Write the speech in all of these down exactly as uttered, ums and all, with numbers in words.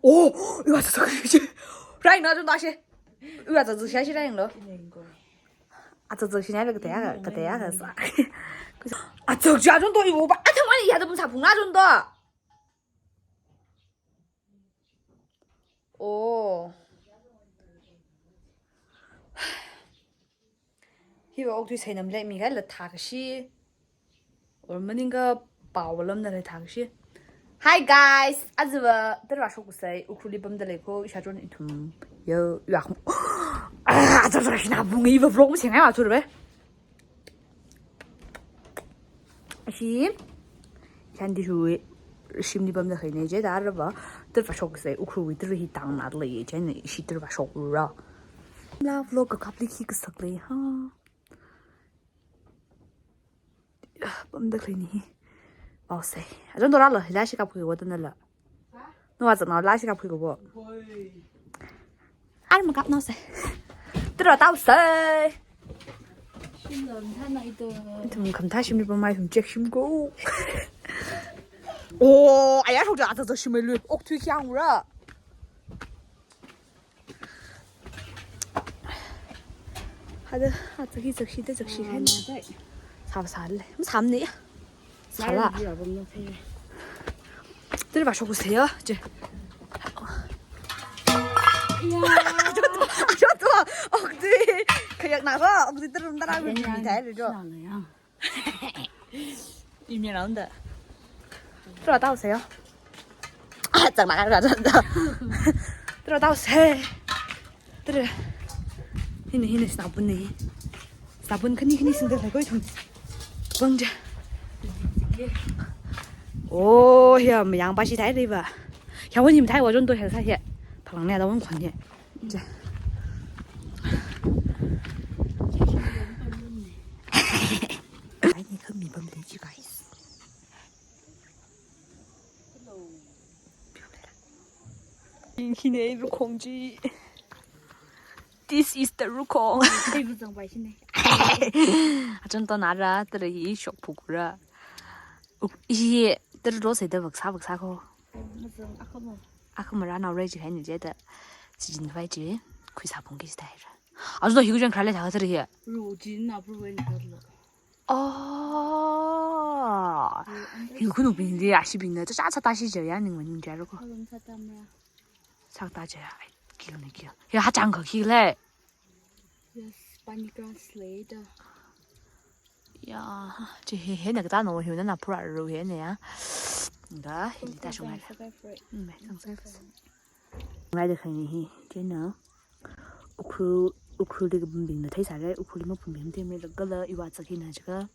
Oh, iwa zazak shi. Rai na jun da shi. Iwa zazak shi shi rai lo. Azazak shi na lo kataya, kataya kasa. Azazak shi jun do iwo ba. Atam ani ya da bum sa phung na jun do. Oh. Hiva okthui seinam le mi gai la thak shi. Or maninga pao lam na le thak shi. Hi guys, aziva tara shok kusai Ukhrulli pamda lei ko, isha chon ithum. Yo, yak. Ah, tara shi na bung iva vlog mu singai wa tur be. Shi, shanti shui, shimli pamda khaine je da raba, tara shok kusai Ukhrulwui tara hi tang na lei je ne, shi tara shok ra. La vlog ka kapli khi kasak lei ha. Pamda khaine hi. Wow sai. Ajon dora lo, la shi kap khi wa tana la. Nua zana la shi kap khi ko. Ar ma kap no sai. Tara tau sai. Shim lo, mtha na ito. Ithum khamtha shimli pamai ithum check shim ko. Oh, aya shok ja ta shim lui. Okthui kyang ra. Hada, ha, zaki, zaki, da zaki, hai. Sa, sa le. Masam ne. Sala. Tara va shok kusai ya, je. Jot, jot, okthui. Khayak na ko, okthui tara tara mi thai le jo. Imi round da. Tara tau sai ya. Ah, zang na ka da. Tara tau sai. Tara. Hina, hina, sabun ne. Sabun khani, khani single hai ko ithum. Bang ja. Oh, ya, mayang ba shi thai le ba. Ya, wani mathai wa jon do hel sa ya. Phalang ne da wan khon ya. Ja. Ai, ni khami bam le ji, guys. Hina rukhong ji. This is the rukhong. Ai, bu zang bai shine. Achon to nara, tara hi shok phukura. Uk, hi, tara lo sai da baksa, baksa ko. Mazang akamo. Akamo ra nao rai ji hai ni je da. Sijin vai ji. Khuisa phung ki stai ra. Achon to hi ku jang khrale tha tara hi. Ru ji na pru wen kharlo. Oh. Hi khunu bing di ashi bing na cha cha ta shi je ya ning ning ja ro ko. Alam cha ta mra. Sak ta je ya. Ai, kiu ni kiu. Ya ha chang ka ki le. Yes, pani grass later. Ya, je he he na ka ta no hi na na pura ru he ne ya. Nga, hi ta shong ai. Mm, me, tang sai. Ngai da khai ni hi, je na. Ukhrul, Ukhrulli kapambingna theisāra, Ukhrulli mapambing theimara kala iva zak hina jiakha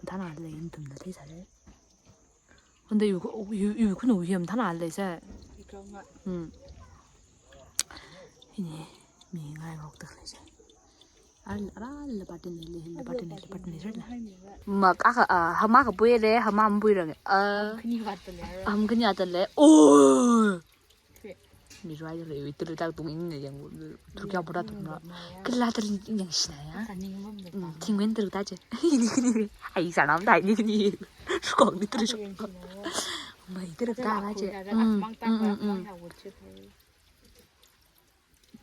mathāna lei ithumna theisāra. Hunda iwui khu, iwui, iwui khunu hi mathāna leisai. Hmm. Hini, mi ngai ngok tak leisai. Ara, ara, la patin le, la patin le, la patin le, la. Mak aka, ah, hama kapuire, hama mapuirang. Ah. Khani vat le. Ham khani atan le. Oh. Ni ruai le, wi tulu tak tung in yang, tulu kya pura tung na. Kala tulu yang sina ya. Tingwen tulu ta je. Ni ni. Ai, sanam dai ni ni. Sukong ni tulu sukong. Mai tulu ta la je. Mm, mm, mm, mm.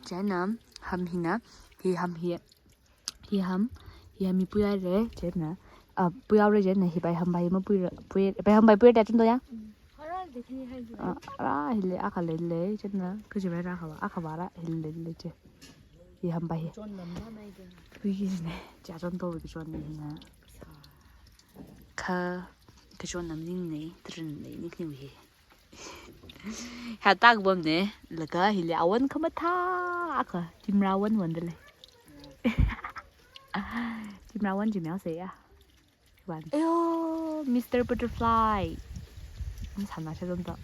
Chieina, ham hina, hi ham hi, hi ham, hi ham hi puihaira, chieina, ah, puihaora chieina, hi pai ham pai mapuira, pui, pai ham pai puira ta chun to ya? Mm. Ara, dekhi hai ji. Ah, ara, hili, akha lei lei, chieina, kaji pai ra kha va, akha va ra, hili lei lei che. Hi ham pai hi. Chon nam na nai de. Kui ki ne, cha chon to ki chon ni na. Kha, ka chon nam ning ne, trin ne, nik ni hi. Hia tak bam ne, laga hili awan khamathā akha, timra wan wan da lei. Timra wan ji miao se ya. Wan. Ayo, Mister Butterfly. Ni sana sa zon to.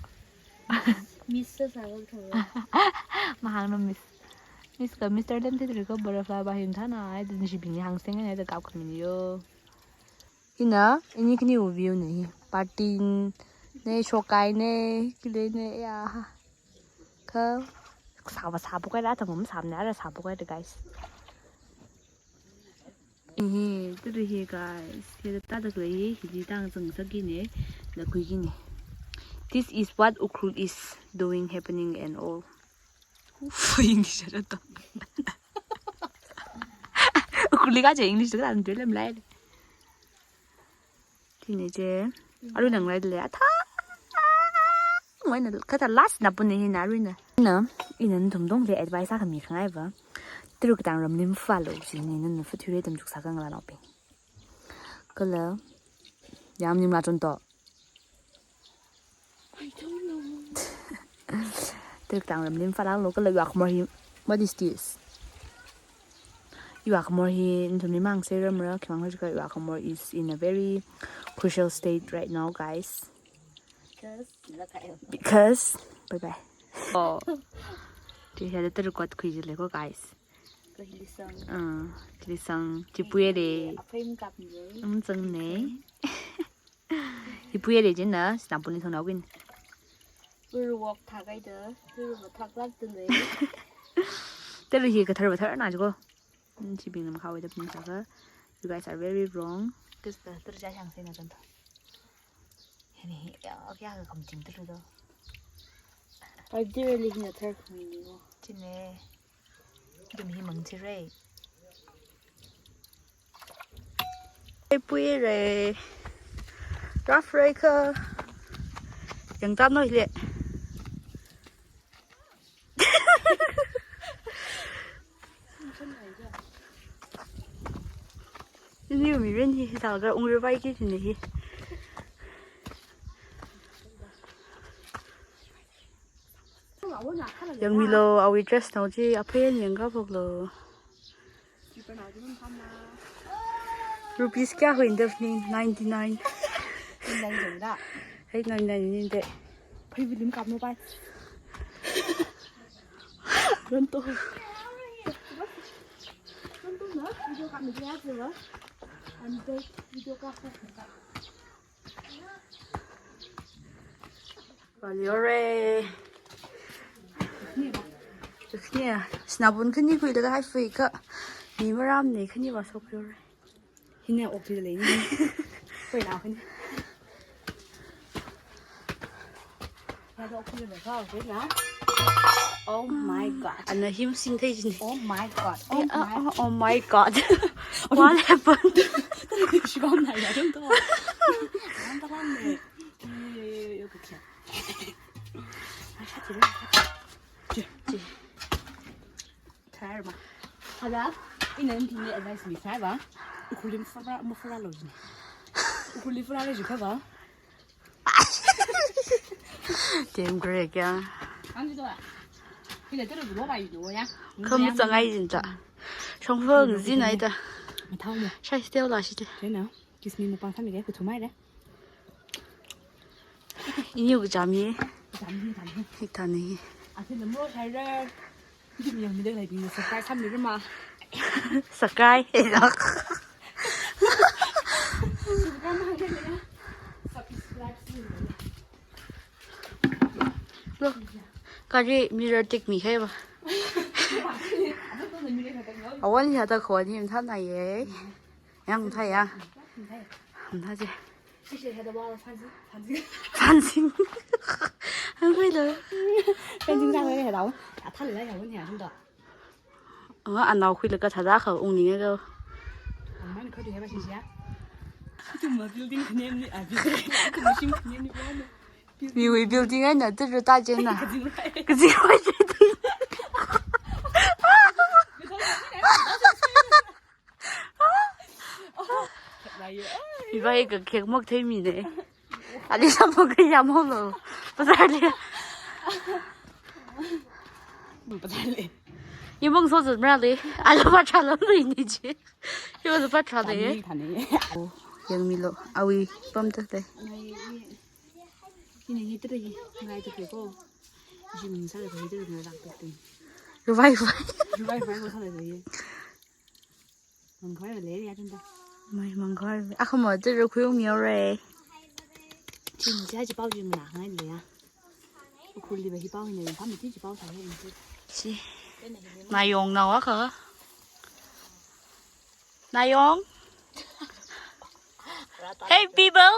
Mister sa zon to. Mahang no Miss. Miss ka Mister Lem te ko butterfly ba him thana, ai, din shi bini hang seng ne, da kap kami yo. Hina, ini khani view ne hi. Patin ne, shokai ne, kile ne, ya. Kha, sāva sāpukai ra, tamam sāmne, ara sāpukai ra, guys. Hi, tiri hi, guys. Hi ta ta kle hi, hi di tang zang saki ne, da kui ki ne. This is what Ukhrul is doing, happening and all. Uf, English aja to. Ukhrulli kaje English to kan dulem lai. Chine je. Aruina ngalai le. Atha. Ngaina kata last na pune hina aruina. Na, ina nathum tongli advice akha mikhangai va. Tara̱ katang ramli mafālu, chine nana fathuire tam chuksa kangla noping. Kala, yam nim la chon to. I don't know. Tara̱ katang ramli mafālu kala yuak mor hi. What is this? Yuak mor hi nathumli mang serum ra, khimang ra chika yuak mor is in a very crucial state right now, guys. Because, because, bye bye. Oh. Chi hiyada tara̱ kot khui jile ko, guys. Ko hili sang. Ah, hili sang. Chi puire. Aphei makapmire. Um, chang ne. Hi puire jina, Senapati thongna win. Uru wok thakaida, uru wok thaklak tule. Tara̱ hi kathar vathar na jiko. Hmm, chibing nam khawai da pung saka. You guys are very wrong. Kis ta tara̱ ja shang se na chon to. Hini, ya, kya ka kam jing tara̱ do. Pai dire li hina thar khami ni wo. Chine. Dum hi mang chire. Ei puire. Rough rei kha. Yang tam noi le. Ini umi ren hi, hi salga ung revai ki sini hi. Yangmilo, awui dress nao chi, aphei yangkapoklo. Rupees kya ho in the evening? Ninety-nine. Eight ninety-nine in the. Phei film kap no pai. Ronto. Ronto na, video kap ni kya se ba? And the video kap ko. Valiore. Chukniya. Senapati khani khuilaga haifui kha. Mi maram ne khani va sok yore. Hina ok tui lei ni. Koi na khani. Ya da ok tui lei kha, koi na. Oh my God. Ana him sing thei jin. Oh my God. Oh my God. What happened? Shibam na ya dong to. Ang ta bam ne. Yo, yo, yo, yo, kya? Asha tire. Che, che. Tired ma. Hada, ina nathumli advice misai ba. Ukhrulli mafara, mafaralo jine. Ukhrulli faralo jikha ba. Damn great, yeah. Ang jito ba. Hina tero lo ba yino ya. Kamu changai jinta. Shongfeng zin ai ta. Thao mo. Shai stay la shi te. Tena. Kiss me mukbang sāmire, kuthumai re. Ini uk jami. Jami, jami. Hik tani. Ase namo share. Video mi dek lai bing subscribe sāmire ma. Subscribe. Subscribe ma hangre ya. Subscribe sāmire. Lo. Kari mirror tik mi hai ba. Awan ya ta khwani mtha na ye. Yang thai ya. Thai. Thai je. Fencing. Fencing. Ang koi lo. Fencing ta koi lo. Athal la ya won ya hum da. Anga anao khuilaga thada kha ung ninga ko. Aman kho di heba shisha. Itu ma building khanem ni, a, building. Itu machine khanem ni ba. Miwui building ai na tu ta jena. Kazing rai. Kazing rai. Ibai ka kek mok thei mi ne. Ali sa mok ka ya mok lo. Bazar le. Bazar le. Ye mong so zut mra le. Ala ba cha lo ni ni ji. Yo lo ba cha le. Thani, thani. Yangmilo. Awui pam ta le. Ini hi teri ngai tu ko. Ji ming sa le ko hi teri ngai lak tu. Ruvai, ruvai. Ruvai, ruvai ko sa le ko ye. Mangkhoi le ya tunda. Mai mangkhoi. Akha mo tu ru khui ung yo re. Chin ja ji pao ji mana ngai le ya. Ukhrulli ba hi pao hi ne, pam ti ji pao sa he ni. Si. Nayong na wa kha. Nayong. Hey people.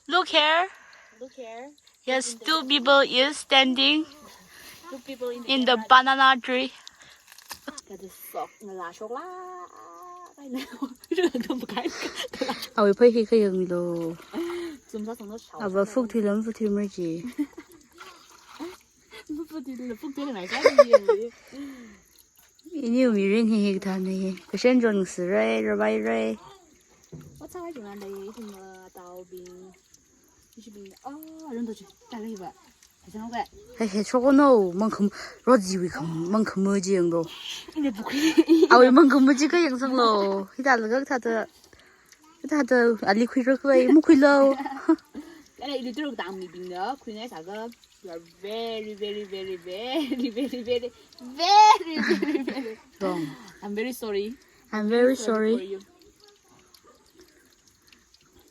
Look here. Look here. Yes, two people is standing Two people in the, in the banana tree. Kata sok ngala shokla. Kaina. Awui phei hi kayang lo. Zum sa song no shao. Ava fuk thilam fuk thimar ji. Fuk thilam fuk thilam ai sa ni. Ini mirin hi hi thana hi. Kashen jon sire, rabai re. What's our juna dai hi ma tao bing. Ishi bing. Oh, I don't touch it. Tara hi ba. Hai, hai, choko no, mangkham, roji wi kham, mangkham ji yang lo. Ina bukui. Awui mangkham ji kayang sang lo. Hita lagak thata. Hita thata, ali khuirak lai, mukhui lo. Kala ili turuk tang mibing na, khuingai saga. You are very, very, very, very, very, very, very, very, very wrong. I'm very sorry. I'm very sorry for you.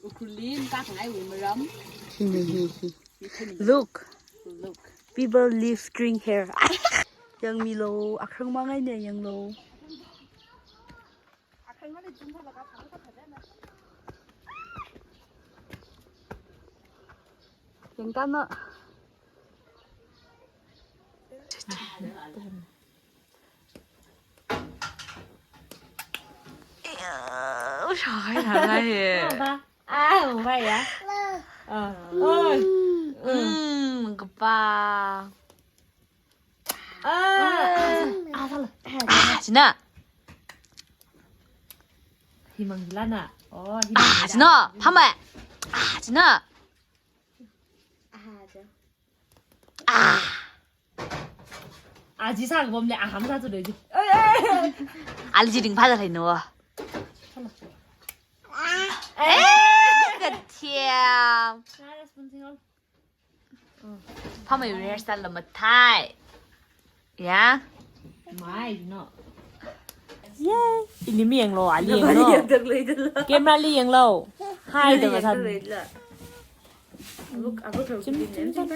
Ukhrulli mkakhangai wui maram. Hina hi hi. Look. Look. People leave string hair. Yangmi lo, akhrang mangai ne yang lo. Yang tana. Ui, shahai, shahai. Ai, ui, ya. Ah, oi. Mm, kapa. Ah, ah, ah, ah, ah, Jina. Himang Jina. Oh, himang Jina. Ah, Jina. Phamai. Ah, Jina. Ah. Aji sa bom le aham sa tu le ji. Ai, ai, ai. Ali ji ding pha da lai no. Eh, kathiam. Phamai rehearsal la mathai. Ya. Mai no. Yay. Ini mi yang lo, ali yang lo. Camera li yang lo. Hai, da san. Look, aku tahu. Chim, chim, chim.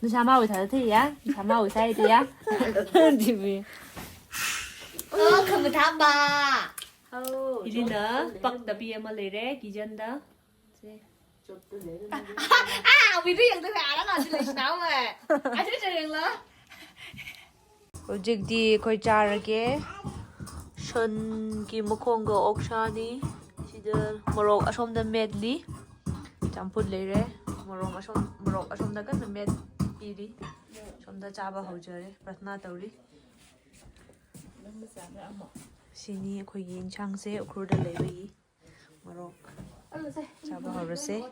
Ni sama wisa te ya. Ni sama wisa te ya. Jimmy. Oh, kamu tambah. Oh, ili na pak tapi ama lere, kijan da. Ah, video yang tu ada nasi lagi nama. Ada cerita yang lo. Hojikdi khoi chārage. Shanki makhongga okshani. Sida morok ashomda metli. Champut leire. Morok ashom, morok ashomda kanna metpiri. Ashomda chāba haojare. Pratna tauri. Sini akhoi yin changse, Ukhrulda leibai. Morok. Chāba haorase.